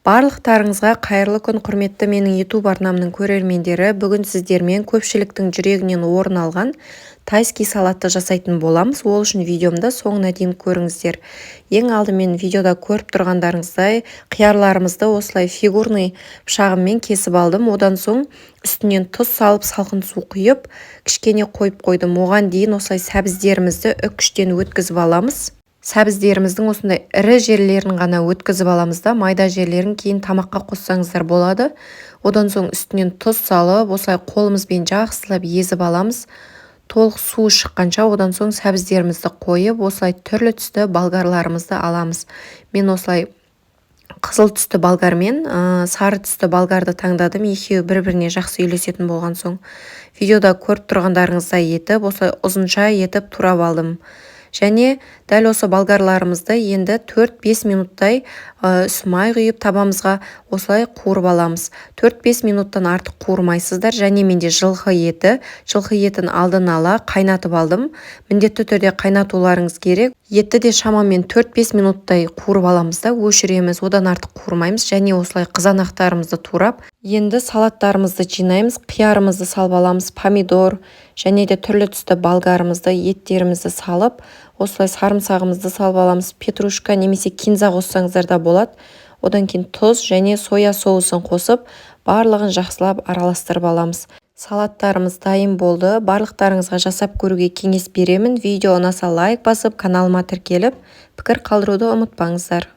Барлықтарыңызға қайырлы күн, құрметті менің YouTube арнамның көрермендері! Бүгін сіздермен көпшіліктің жүрегінен орын алған тайский салатты жасайтын боламыз. Ол үшін видеомды соңына дейін көріңіздер. Ең алдымен видеода көріп тұрғандарыңыздай, қиярларымызды осылай фигурный пышағыммен кесіп алдым. Одан соң үстінен тұз салып, салқын су құйып, кішкене қойып қойдым. Оған дейін осылай сәбіздерімізді үккіштен өткізіп аламыз. Сәбіздеріміздің осындай ірі жерлерін ғана өткізіп аламыз да, майда жерлерін кейін тамаққа қоссаңыздар болады. Одан соң үстінен тұз салып, осылай қолымызбен жақсылап езіп аламыз толық суы шыққанша. Одан соң сәбіздерімізді қойып, осылай түрлі түсті болгарларымызды аламыз. Мен осылай қызыл түсті болгар мен сары түсті болгарды таңдадым, екеуі бір біріне жақсы үйлесетін болған соң. Видеода көріп тұрғандарыңыздай етіп, осылай ұзынша етіп турап алдым. Және дәл осы болгарларымызды енді 4-5 минуттай май құйып, табамызға осылай қуырып аламыз. 4-5 минуттан артық қуырмайсыздар. Және менде жылқы еті. Жылқы етін алдын ала қайнатып алдым, міндетті түрде қайнатуларыңыз керек. Етті де шамамен 4-5 минуттай қуырып аламыз да, өшіреміз, одан артық қуырмаймыз. Және осылай қызанақтарымызды турап, енді салаттарымызды жинаймыз. Қиярымызды салып аламыз, помидор және де түрлі түсті болгарымызды, еттерімізді салып, осылай сарымсағымызды салып аламыз. Петрушка немесе кинза қоссаңыздар да болады. Одан кейін тұз және соя соусын қосып, барлығын жақсылап араластырып аламыз. Салаттарымыз дайын болды. Барлықтарыңызға жасап көруге кеңес беремін. Видео ұнаса, лайк басып, каналыма тіркеліп, пікір қалдыруды ұмытпаңыздар.